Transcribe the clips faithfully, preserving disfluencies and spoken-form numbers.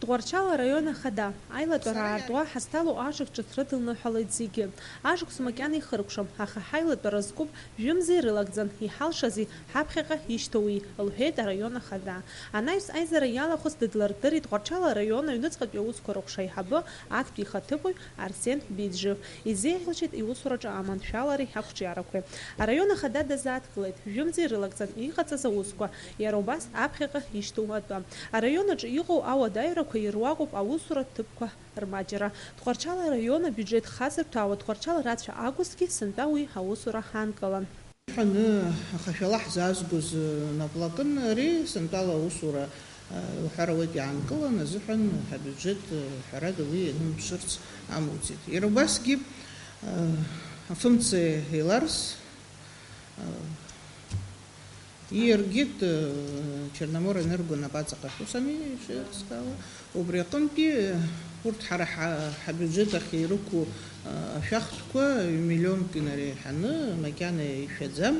Тҟәарчал араион ахада, аилатәара аартуа ҳазҭало ашықәс ҿыц рыдылныҳәалеит зегьы. Ашықәс макьана ихыркәшам, аха ҳаилатәара зкуп, жәымзи рылагӡан, иҳалшази ҳаԥхьаҟа ишьҭоуи, лҳәеит араион ахада. Анаҩс аизара иалахәыз дыдлардырит Тҟәарчал араион аҩныҵҟатәи аусқәа рыҟәша аиҳабы, актәи ихаҭыԥуаҩ Арсен Биджев. Изеиӷьалшьеит иусураҿы аманшәалареи ақәҿиарақәеи. Араион ахада дазааҭгылеит, жәымзи рылагӡан иҟаҵаз аусқәа, иара убас аԥхьаҟа ишьҭоу атәы. Араион аҿы иҟоу ауадаҩрақәа ируакуп аусуратә ҭыԥқәа рмаҷра. Тҟәарчал араион абиуџьет хазырҭәаауа Тҟәарчал рацәа акәызҭгьы, сынтәа уи аусура ҳанкылан. Ҳәаны, аха шәала ҳзаазгоз, э, наплакын, ари сынтәала аусура, э, уҳәар ауеит, иаанкылан азыҳәан ҳабиуџьет, э, ҳәарада уи ианымԥшырц амуӡеит. Иара убасгьы, э, афымца еиларс, э, ииаргеит, э, Черноморэнерго напаҵаҟа ҳәа ус ами ишеилыскаауа. Убри аҟынтәи, урҭ ҳара ҳа-, ҳабиуџьет ахь ирықәу, а, ашәахтәқәа ҩ-миллионк инареиҳаны макьана ишәаӡам,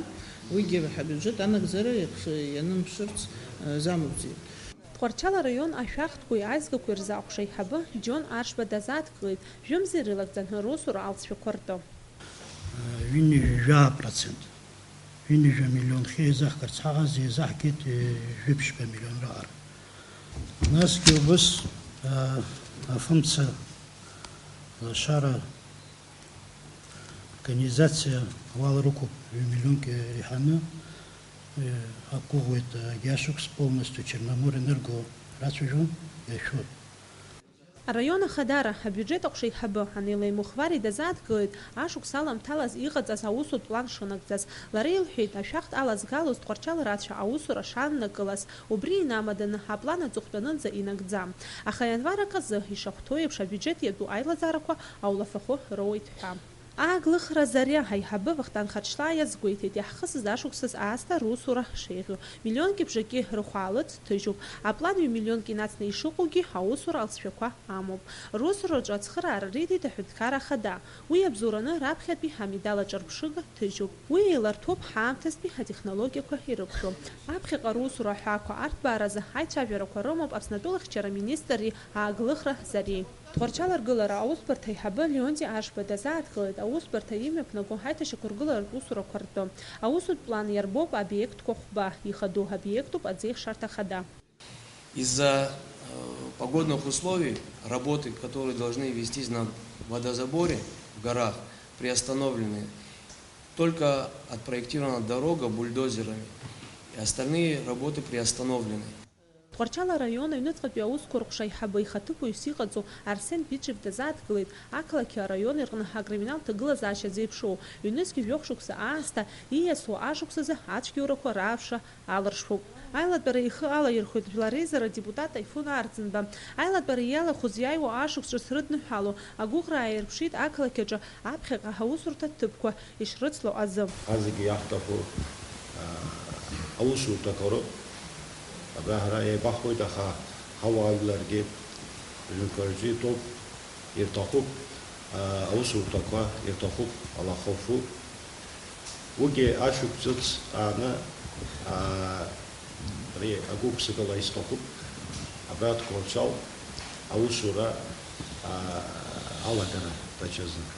уигьы ҳабиуџьет анагӡара иахш-, ианымԥшырц, а, замуӡеит. Тҟәарчал араион ашәахтәқәеи аизгақәеи рзы аҟәша аиҳабы Џьон Аршба дазааҭгылеит, жәымзи рылагӡан русура алҵшәақәа ртәы. Ҩынҩажәа процент. Ҩынҩажәа миллион хьы еизаҳгарц ҳаҟаз, еизаҳгеит, э, жәиԥшьба миллион раҟара. Насгьы убыс, а, афымца лашара организациа уал рықәуп, ҩ-миллионк иреиҳаны, э, ақәгәыӷуеит, егьи ашықәс полностью Черноморэнерго рацәажәон, иашәоит. Араион ахадара, абиуџьет аҟәша аиҳабы, анеилеимухвари дазааҭгылеит, ашықәс аламҭалаз иҟаҵаз аусутә план шынагӡаз. Лара илҳәеит, ашәахтә алазгалоз Тҟәарчал рацәа аусура шаннакылаз, убри инамаданы аплан аҵыхәтәанынӡа инагӡам. Аха ианвар аказы, ишахәҭоу еиԥш, абиуџьет иатәу аилазаарақәа аулафахәы роуеит ҳәа. Ааглыхра Зариа аиҳабы Вахтанг Харчлаа иазгәеиҭеит, иаҳхысыз ашықәсаз аасҭа русура шеиӷьу, миллионки бжаки рыхәаалыц ҭыжьуп. Аплан ҩ-миллионк инацны ишыҟоугьы аусура алҵшәақәа амоуп. Русураҿы ацхыраара риҭеит аҳәынҭқарра ахада. Уи иабзоураны раԥхьатәи амедал аҿырԥшыга ҭыжьуп. Уи еиларҭәоуп ҳаамҭазтәи атехнологиақәа ирықәшәо. Аԥхьаҟа русура аҳәаақәа арҭбааразы аицәажәарақәа рымоуп Аԥсны атәылахьчара министри Ааглыхра Зариеи. Тҟәарчал аргылара аусбарҭа аиҳабы Леонти Ашба дазааҭгылеит аусбарҭа имҩаԥнаго аиҭашьақәыргыларатә усурақәа ртәы. Аусутә план иарбоуп обиектқәа хәба, ихадоу обиектуп аӡеихшарҭа ахада. Из-за, э, погодных условий работы, которые должны вестись на водозаборе в горах, приостановлены. Только отпроектирована дорога бульдозерами, и остальные работы приостановлены. Тҟәарчал араион аҩныҵҟатәи аусқәа рҟәша аиҳабы ихаҭыԥуаҩыс иҟаҵоу Арсен Биджев дазааҭгылеит ақалақьи араиони рҟны акриминалтә ҭагылазаашьа зеиԥшроу, ҩнызқьи жәохә шықәса аасҭа ииасуа ашықәсазы ацәгьоурақәа раарԥшра аларшәуп. Аилатәара ихы алаирхәеит жәлар реизара адепутат Таифун Арӡынба. Аилатәара иалахәыз иааиуа ашықәс ҿыц рыдныҳәало агәыӷра ааирԥшит ақалақь аҿы аԥхьаҟа аусурҭа ҭыԥқәа ишрыцло азы. Ҳа зегьы иаҳҭаху, аа, аусурҭақәа роуп. Абра ҳара еибаҳҳәоит, аха ҳауаажәларгьы рынқәа рҿы итәоуп, ирҭахуп, аа, аусурҭақәа, ирҭахуп алахәыфу. Уигьы ашықәс ҿыц ааны, аа, ари агәықәсыкала исҭахуп абра Тҟәарчал аусура, аа, алагара даҽазнык.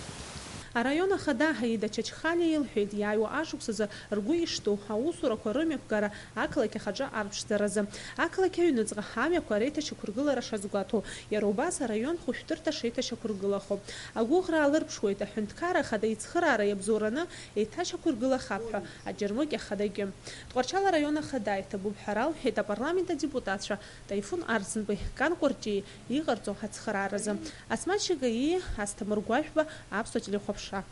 Араион ахада Ҳаида Чачхалиа илҳәеит, иааиуа ашықәсазы ргәы ишҭоу аусурақәа рымҩаԥгара ақалақь ахаҿы арԥшӡаразы. Ақалақь аҩныҵҟа амҩақәа реиҭашьақәыргылара шазгәаҭоу, иара убас араион хәышәтәырҭа шеиҭашьақәыргылахо. Агәыӷра аалырԥшуеит, аҳәынҭқарра ахада ицхыраара иабзоураны еиҭашьақәыргылахап ҳәа аџьармыкьа хадагьы. Тҟәарчал араион ахада иҭабуп ҳәа ралҳәеит апарламент адепутатцәа Таифун Арӡынбеи Кан Кәарҷиеи иҟарҵо ацхырааразы. Асмаҭ Шьагаииа, Асҭамыр Гәажәба, Аԥсуа телехәаԥшра.